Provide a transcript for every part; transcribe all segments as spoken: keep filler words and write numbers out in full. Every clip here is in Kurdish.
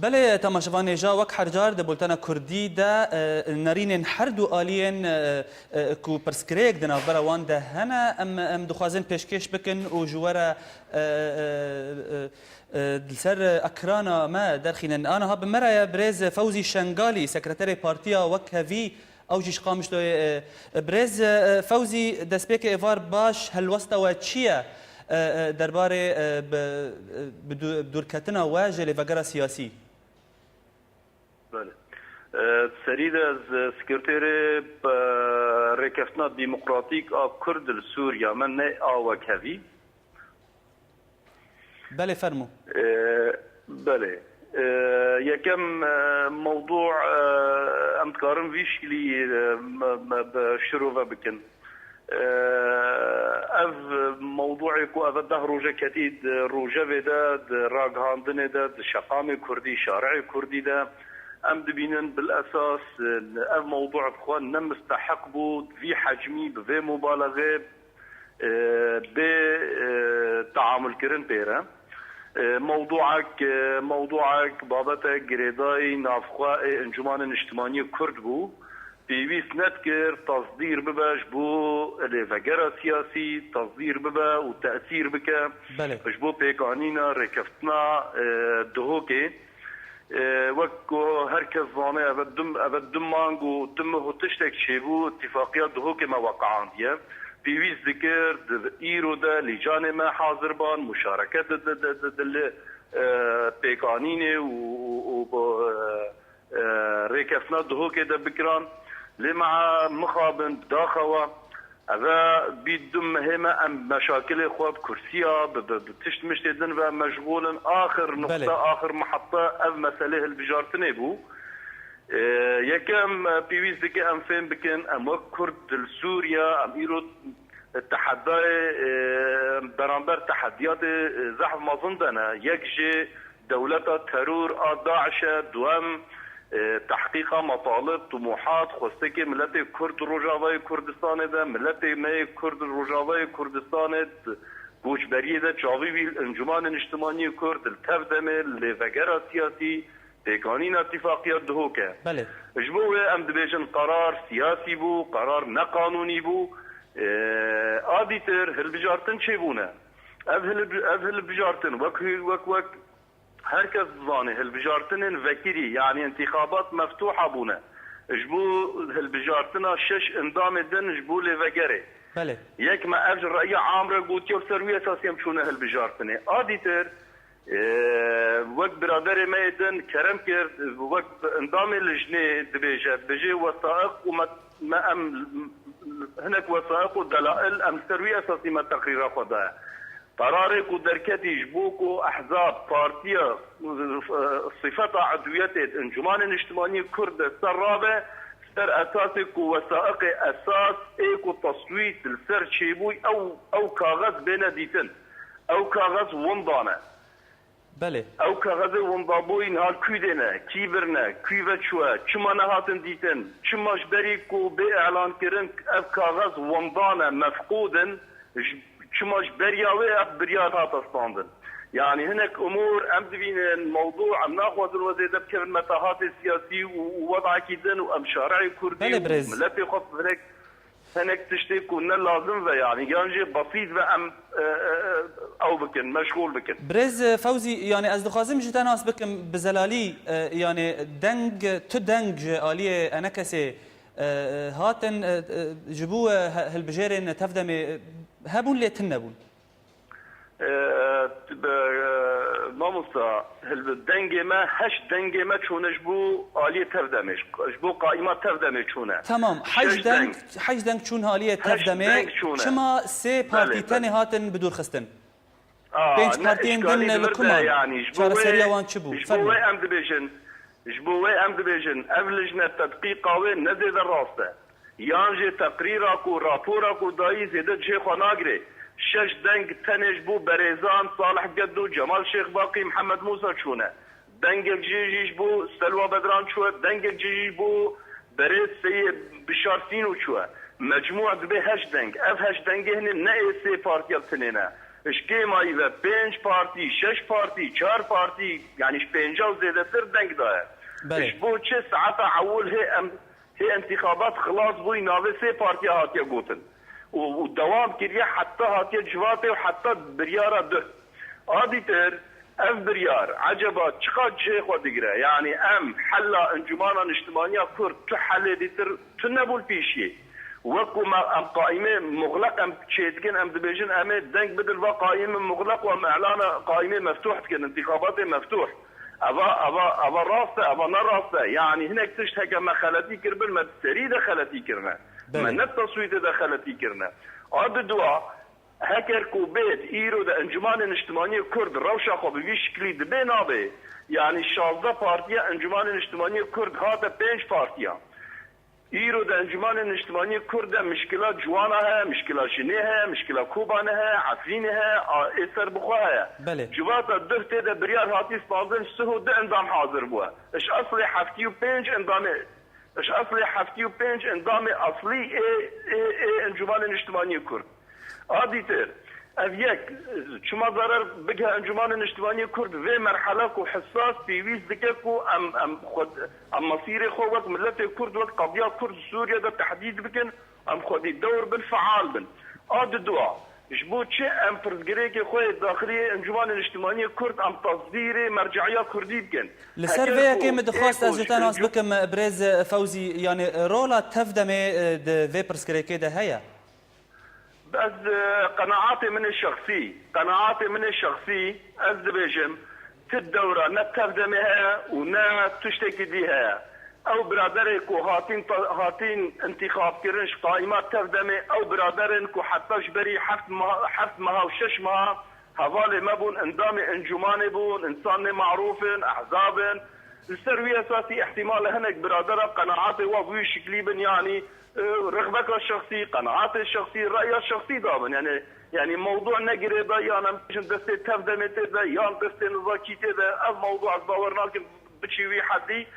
Belê, temaşevanê ja wek her car di bultena kurdî de, e, nerînên her du aliyên, e, e, ku pirsgirêk di navbera wan de hene, em, em dixwazin pêşkêş bikin û ji we re, e, e, e, e, li ser ekrana me derxînin. Aniha bi me re ye birêz Fewzî Şengalî, sekreterê Partiya Wekhevî, ew jî ji Qamişloyê. E, e, birêz, e, e, Fewzî, destpêkê êvar baş, helwesta we çi ye, e, e, derbarê, e, bi, e, bi dû-, bi dûrketina we ji lêvegera siyasî? Belê. E, serî de ez, e, sekreterê, e, Rêkeftina Demokratîk a Kurd li Sûriya me, ne a Wekhevî. Belê, fermo. E, belê. E, yekem, e, mewdû, e, em dikarin vî şîlî, e, me, me bi şirove bikin. E, ev mewdûê ku ev deh roje ketî di rojevê de, di ragihandinê de, di şeqamê kurdî, şarîê kurdî de, em dibînin bil esas, e, ev mewdû bi xwe ne misteheq bû, vî hecmî, bi vê mubalexê, e, bê, e, teamulkirin pê re. E, mewdûek, e, mewdûek, babetek girêdayî navxwe ê Encûmanê Niştimanî Kurd bû. Pêwîst nedikir tasdîr bibe ji bo lêvegera siyasî, tasdîr bibe û tesîr bike Belê. ji bo pêkanîna rêkeftina, e, Duhokê. E, wek ku her kes zane, ev e du, ev e du mang û du meh û tiştek çêbû, îtîfaqiya Duhokê me weqiandiye. Pêwîst dikir di îro de lîcanê me hazir ban, muşareket di, di, di, di, di li, e, pêkanînê û, û, û bi, e, e, rêkeftina Duhokê de bikiran. Lê me mixabin, bi daxa we, eve bî du mehê me em meşakilê xwe bi kursiya, bi, bi, bi tişt miştê din ve meşgûl in. Axir Belê. nuqte, axir mihete ev meselê hilbijartinê bû. E, yekem, e, pêwîst dike em fêm bikin, em wek Kurd di li Sûriya, em îro tehedayê, e, beramber tehediyatê, e, zehf mezin de ne. Yek jê dewleta teror a DAIŞ e, duem, e, tehqîqa metalib, tumuhat, xwestekê miletê Kurd di Rojavayê Kurdistanê de, miletê me yê Kurd di Rojavayê Kurdistanê di koçberiyê de çavî wî li Encûmanê Niştimanî Kurd, li tev demê, li lêvegera siyasî, pêkanîna tîfaqiya Duhok e. Belê. Ji bo wê em dibêjin qerar siyasî bû, qerar neqanûnî bû. E, a dîtir hilbijartin çêbûne. Ev hilib-, ev hilbijartin wek, wek, wek her kes dizane hilbijartinên vekirî, yanî întîxabat meftûha bûne. Ji bo hilbijartina şeş endamê din ji bo lêvegerê. Belê. Yek me ev ji reya am re gotiye û ser wî esasî em çûne hilbijartinê. A dîtir, e, wek biraderê me yê din kerem kir, wek endamê lijnê dibêje, dibêje wesaiq û me, me em hinek wesaiq û delail em ser wî esasî me teqrîra xwe daye. Qerarê ku derketî ji bo ku ehzab, partiya, sifeta idwiyetê di Encûmanê Niştimanî Kurd de ser rabe, ser esasê ku wesaiqê esas ê ku teswît li ser çêbûy ew, ew kaxez bêne dîtin. Ew kaxez winda ne. Belê. Ew kaxezê windabûyî niha kû de ne, kî birine, kû ve çûye, çima nehatin dîtin, çima ji berî ku bê elan kirin ev kaxez winda ne, mefqûd in, ji, çima ji beriya wê ev biryar hate standin. Yanî hinek umûr em dibînin, mewdû, em naxwazin we zêde bikevin metahatê siyasî û, û wedakî din û em şareyê kurdî Belê û birêz. miletê xwe bi hinek, hinek tiştê ku ne lazim ve, yanî, yan jî besît ve em, e, e, e, ew bikin, meşgûl bikin. Birêz, e, Fewzî, yanî ez dixwazim ji te nas bikim, bi zelalî, e, yanî deng, tu deng ji aliyê enekesê, e, e, hatin, e, e, ji bo, e, he-, hilbijêrên tevdemê, e, hebûn lê tune bûn. E, be, e, mamosta, hilbi dengê me, heşt dengê me çûne ji bo aliyê tevdemê, ji, ji bo qaîma tevdemê çûne. Tamam, heşt Şeş deng, deng. heşt deng çûn aliyê Heşt tevdemê. deng çûne. Çima sê Belê, partî belê. tenê hatin bidûrxistin? A, Pênc ne partiyên îşkalî din li li vir ku de man? yanî, ji bo Çareseriya wê, wan çi bû? ji bo Fermo. wê em dibêjin, ji bo wê em dibêjin, ev lijne tedqîqa wê ne zêde rast e. Yan jî teqrîra ku, rapora ku dayî zêde cihê xwe nagirê. Şeş deng tenê ji bo berêzan Salih Geddo, Cemal Şêxbaqî, Mihemed Mûsa çûne. Dengek jî jî ji bo Selwa Bedran çûye, dengek jî jî ji bo berêz Seyê Bişar Sîno çûye. Mecmû dibê heşt deng. Ev heşt dengê hinê ne ê sê partiya tinê ne. Ji kêmayî ve pênc partî, şeş partî, çar partî, yanî ji pênca û zêdetir deng daye. Belê. Ji bo çi saeta ewil hê em, hê entîxabat xilas bûyî navê sê partiya hatiye gotin. Û, û dewam kiriye heta hatiye civatê û heta biryara duh. A dîtir, ev biryar, eceba çiqas cihê xwe digire? Yanî em hela Encûmana Niştimaniya Kurd tu helê dîtir tune bû li pêşiyê. Wek ku me, em qaîmê muxleq em çêdikin, em dibêjin, em ê deng bidin va qaîmê muxleq û em îlana qaîmê meftuh dikin, intixabatê meftuh. Eva, eva, eva rast e, eva ne rast e. Yanî hinek tişt heke me xeletî kiribin, me di serî de xeletî kirine. Belê. Me ne taswîtê de xeletî kirine. A di dua, heker ku bêt, îro de Encûmanê Niştimaniyê Kurd rewşa xwe bi vî şiklî dibê nabe. Yanî şazdeh partiya Encûmanê Niştimaniyê Kurd hate pênc partiya. Îro di Encûmanê Niştimaniyê Kurd de mişkila ciwana heye, mişkila jinê heye, mişkila Kobanê heye, Efrînê heye, a, ê serbixwe heye. Belê. Civata duh tê de biryar hatî standin, sih û du endam hazir bûye. Ji eslê heftî û pênc endamê, ji eslê heftî û pênc endamê eslî ê, ê, ê Encûmanê Niştimaniyê Kurd. A dîtir, ev yek, çima zarar bigihe Encûmanê Niştimaniyê Kurd vê merhela ku hesas pêwîst dike ku em, em xwe, em mesîrê xwe wek miletê Kurd, wek qediya Kurd Sûriye de tehdîd bikin, em xwedî dewr bin, feal bin. A di dua, ji bo çi em pirsgirêkê xwe yê daxilî yê Encûmanê Niştimaniyê Kurd em tasdîrê merceya Kurdî bikin? Li ser vê yekê min dixwest ez ji te nas bikim, birêz Fewzî, yanî rola TEV-DEMê, e, di vê pirsgirêkê de heye? Ez, e, qenaatê min ê şexsî, qenaatê min ê şexsî, ez dibêjim, ti dewra ne TEV-DEMê heye û ne tiştekî dî heye. Ew biraderê ku hatîn ta-, hatîn intîxabkirin ji qaîma TEV-DEMê, ew biraderên ku heta ji berî heft meha, heft meha û şeş meha hevalê me bûn, endamê encûmanê bûn, însanê marûf in, ehzab in. Li ser wî esasî îhtimal e hinek biradera qenaatê wa bi wî şiklî bin, yanî, e, rixbeka şexsî, qenaatê şexsî, reya şexsî dabin. Yanî, yanî mewdû ne girêdayî, yan em bêjin destê TEV-DEMê tê de, yan destê nizakî tê de. Ev mewdû ez bawer nakim biçî wî hedî.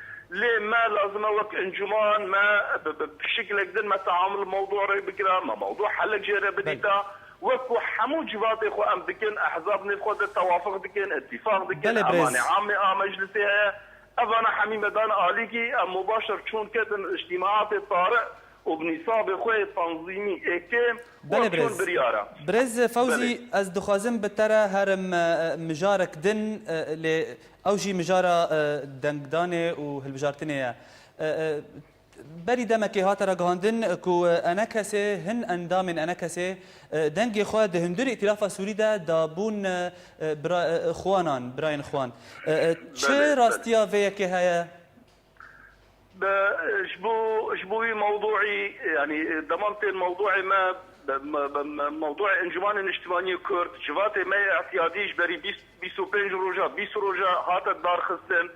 Lê me lazim e wek encûman me bi, bi, bi şiklek din me teamul mewdû re bikira, me mewdû helek jê re bidîta. Belê. Wek ku hemû civatê xwe em dikin, ehzab nêv xwe de tewafiq dikin, îtîfaq dikin, Belê, birêz. Emanê amê a meclisê heye. Evana hemî me dan alîkî, em mubaşir çûn ketin îctîmaatê tari û bi nîsabê xwe yê tanzîmî ê kêm Belê, wek çûn birêz. Biryara. Birêz Fewzî, Belê. Ez dixwazim bi te re herim, e, mijarek din, e, lê ew jî mijara, e, dengdanê û hilbijartinê ye. E, e, Berî demekê hate ragihandin ku ENKSê, hin endamên ENKSê, e, dengê xwe di hundirê Îtîlafa Sûrî de dabûn, e, e, bira-, e, xwanan, birayên xwan. E, e, çi Belê, belê. Rastiya vê yekê heye? Be, ji bo, ji bo wî mewdûî, yanî, e, dema tên mewdûê me, be, me, be, me, mewdûê Encûmanê Niştimanî Kurd, civatê me yê îtîyadî ji berî bîst, bîst û pênc roja, bîst roja hate darxistin.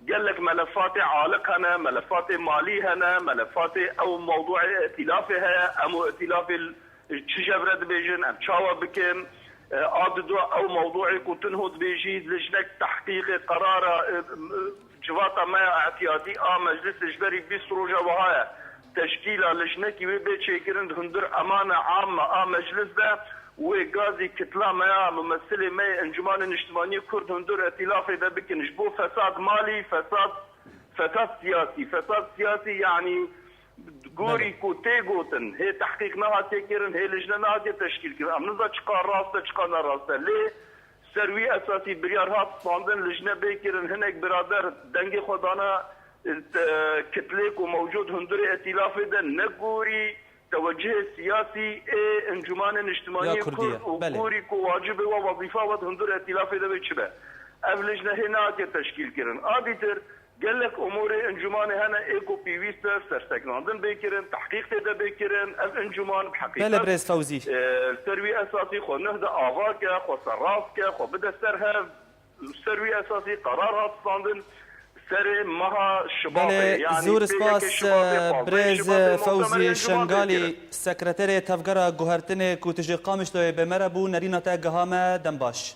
Gelek melefatê aliq hene, melefatê malî hene, melefatê ew mewdûê îtîlafê heye, em û îtîlafê l-, çi jevre dibêjin, em çawa bikin? E, a dido ew mewdûê ku tu niho dibêjî, lijnek tehqîqê qerara, e, m-, civata me ya îtîyadî a meclisê ji berî bîst roja wiha ye. Teşkîla lijnekî wê bê çêkirin di hundir emana amme a meclis de, wê gazî kitla me ya, mumesilê me yê Encûmanê Niştimanî Kurd hundir îtîlafê de bikin. Ji bo fesad malî, fesad, fesad siyasî. Fesad siyasî, yanî gorî Belê. Ku tê gotin, hê tehqîq nehatiye kirin, hê lijne nehatiye teşkîl kirin. Em niza çiqa rast e, çiqa ne rast e. Lê ser wî esasî biryar hat standin, lijne bê kirin, hinek birader dengê xwe dana, e, te-, kitlê ku mewcûd hundirê îtîlafê de ne gorî tewecihê siyasî ê Encûmanê Niştimanî Ya Kurdî Kurd ye, û belê. Gorî ku wacibê we, wezîfa we di hundir îtîlafê de bê çi be. Ev lijne hê nehatiye teşkîl kirin. A dîtir gelek umûrê encûmanê hene ê ku pêwîst e serseknandin bê kirin, tehqîq tê de bê kirin. Ev encûman bi heqîqet, Belê birêz Fewzî. E, li ser wî esasî xwe nuh de ava ke, xwe serrast ke, xwe bide ser hev. Ser wî esasî qerar hat standin serê meha Şibatê, Belê, yanî zor pê yekê spas, Şibatê, e, pazdehê birêz, Şibatê, e, Fewzî muxtemerê encûman Şengalî, bê kirin. Sekreterê Tevgera Guhertinê ku tu ji Qamişloyê bi me re bû, nerîna te giha me, dem baş.